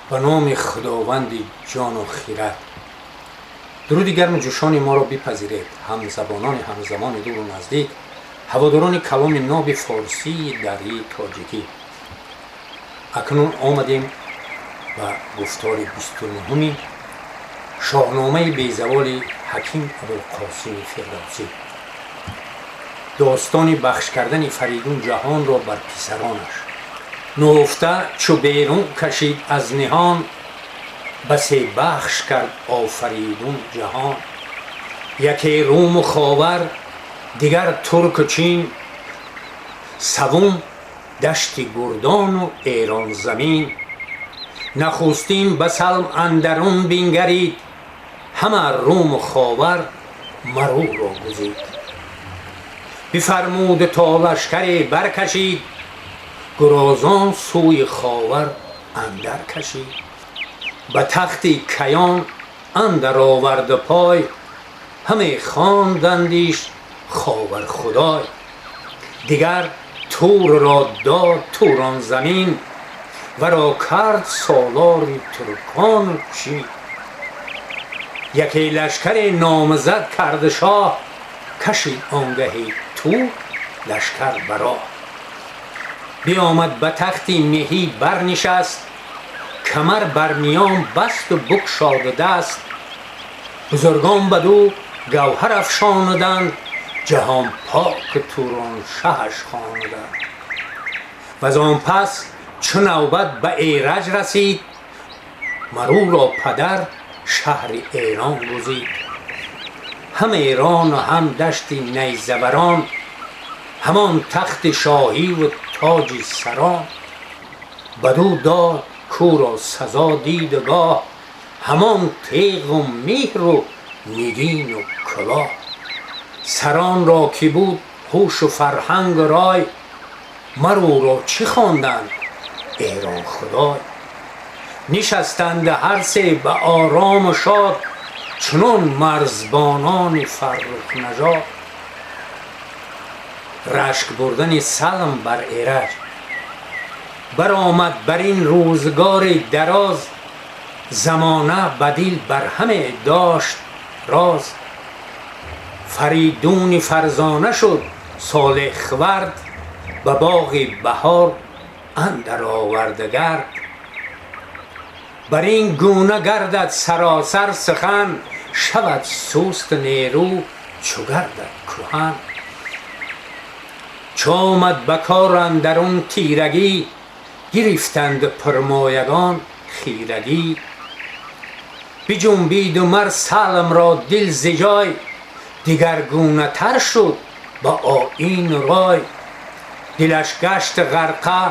Ба номи Худованди ҷону хирад. Дуруди гарму ҷӯшони моро бипазиред, ҳамзабонони ҳамзамони дуру наздик, ҳаводорони каломи ноби форсии дарии тоҷикӣ. Акнун омадем ба гуфтори 29-уми шоҳномаи безаволи ҳаким Абулқосими Фирдавсӣ, достони бахш кардани Фаридун ҷаҳонро бар писаронаш. Нуҳуфта чу берун кашид аз ниҳон, басе бахш кард Офаридун ҷаҳон. Яке Руму Ховар, дигар Турку Чин, савум дашти гурдону Эронзамин. Нахустин ба Салм андарун бингарид, ҳама Руму Ховар марӯро гузид. Бифармуд, то лашкаре баркашид, гурозон сӯи Ховар андар кашид. Ба тахти Каён андар овард пой, ҳаме хондандиш Ховар худой. Дигар Турро дод Турон замин, варо кард солори туркону чин. Яке лашкаре номзад кард шоҳ, кашид онгаҳи Тур лашкар ба роҳ. Биомад, ба тахти меҳӣ барнишаст, камар бар миён басту букшоду даст. Бузургон бадӯ гавҳар афшонуданд, ҷаҳон пок Туроншаҳаш хонуданд. Ваз он пас чу навбат ба Эраҷ расид, марӯро падар шаҳри Эрон гузид. Ҳам Эрону ҳам дашти найзаварон, ҳамон тахти шоҳиву тоҷи сарон. Бадӯ дод, кӯро сазо диду гоҳ, ҳамон теғу меҳру нигину кулоҳ. Саронро ки буд ҳушу фарҳангу рой, марӯро чӣ хонданд? Эрон худой. Нишастанд ҳар се ба орому шод, чунон марзбонони фаррухнажод. Рашк бурдани Салм бар Эраҷ. Баромад бар ин рӯзгори дароз, замона ба дил бар ҳаме дошт роз. Фаридуни фарзона шуд солехвард, ба боғи баҳор андар оварда гард. Бар ин гуна гардад саросар сухан, шавад суст нерӯ чу гардад кӯҳан. Чу омад ба кор андарун тирагӣ, гирифтанд пурмоягон хирагӣ. Биҷунбиду мар Салмро дил зи ҷой, дигаргунатар шуд ба оину рой. Дилаш гашт ғарқа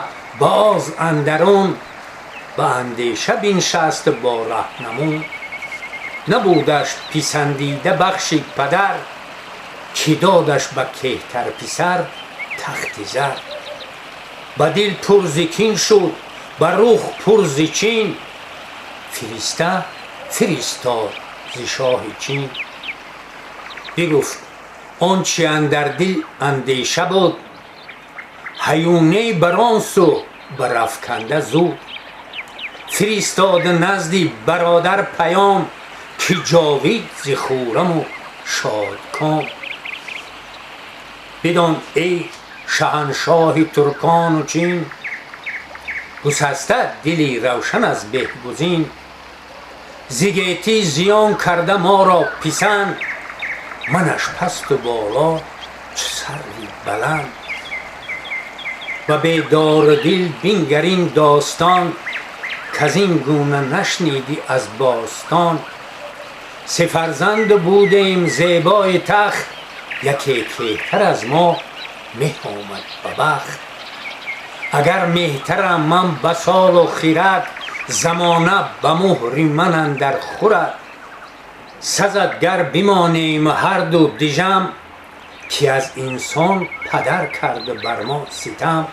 ба оз андарун, ба андеша биншаст бо раҳнамун. Набудаш писандида бахши падар, ки додаш ба кеҳтар писар тахти зар. Ба дил пур зи кин шуд, ба рух пур зи чин, фириста фиристод зи шоҳи Чин. Бигуфт: он чи андар дил андеша буд, ҳаюне бар он сӯ барафканда зуд. Фиристод назди бародар паём, ки ҷовид зи хӯраму шодком. Бидон, эй шаҳаншоҳи туркону чин, гусаста дили равшан аз беҳгузин. Зи гетӣ зиён карда моро писанд, манаш пасту боло чу сарви баланд. Ба бедордил бингар ин достон, каз ин гуна нашнидӣ аз бостон. Се фарзанд будем зебои тахт, яке кеҳтар аз мо меҳ омад ба бахт. Агар меҳтарам ман ба солу хирад, замона ба муҳри ман андар хӯрад. Сазад гар бимонем ҳарду дижам, ки аз инсон падар кард бар мо ситам.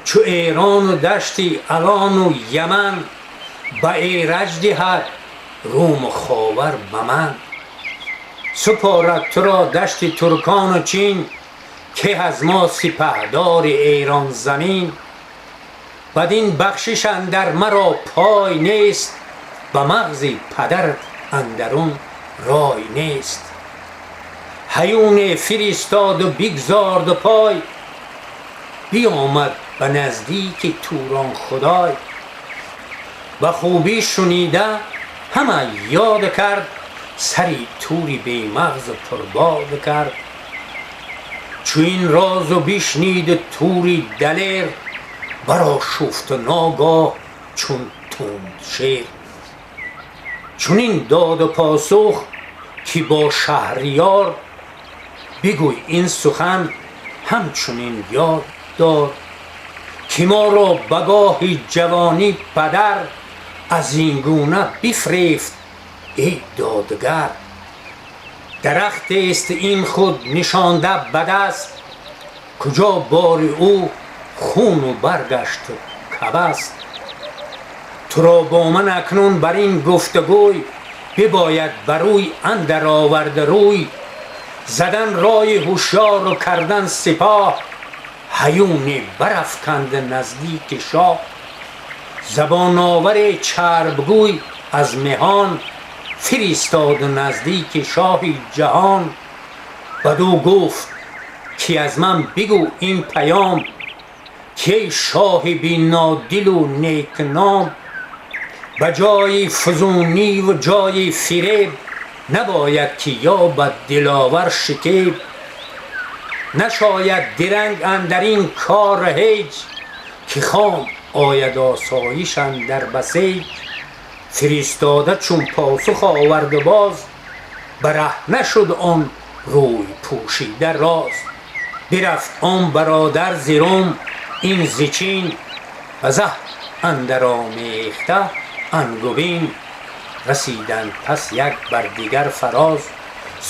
Чу Эрону дашти Алону Яман ба Эраҷ диҳад, Руму Ховар ба ман супорад. Туро дашти туркону чин, ке аз мо сипаҳдори Эронзамин. Бадин бахшиш андар маро пой нест, ба мағзи падарат андарун рой нест. Ҳаюне фиристоду бигзорду пой, биомад ба наздики Турон худой. Ба хубӣ шунида ҳама ёд кард, сари тури бемағзу пурбод кард. Чу ин розу бишниду тури далер, барошуфту ногоҳ чун тунд шер. Чунин доду посух, ки бо шаҳриёр бигӯй ин сухан, ҳамчунин ёд дор, ки моро ба гоҳи ҷавонӣ падар аз ин гуна бифрефт, эй додгар. Дарахтест ин худ нишонда ба даст, куҷо бори ӯ хуну баргашт кабаст. Туро бо ман акнун бар ин гуфтугӯй бибояд бар рӯй андар оварда рӯй, задан ройи ҳушёру кардан сипоҳ, ҳаюне барафканд наздики шоҳ. Забоноваре чарбгӯй аз меҳон фиристоду наздики шоҳи ҷаҳон. Бадӯ гуфт, ки аз ман бигӯ ин паём, ки эй шоҳи бинодилу некном, ба ҷои фузуниву ҷои фиреб набояд ки ёбад диловар шикеб. Нашояд диранг андар ин кор ҳеҷ, ки хом ояд осоиш андар басеҷ. Фиристода чун посух оварду боз, бараҳна шуд он рӯй пӯшида роз. Бирафт он бародар зи Рум, ин зи Чин, ба заҳр андар омехта ангубин. Расиданд пас як бар дигар фароз,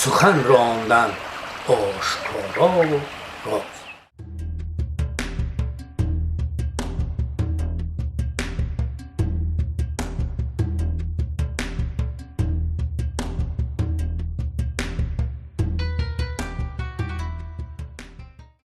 сухан ронданд ошкорову роз.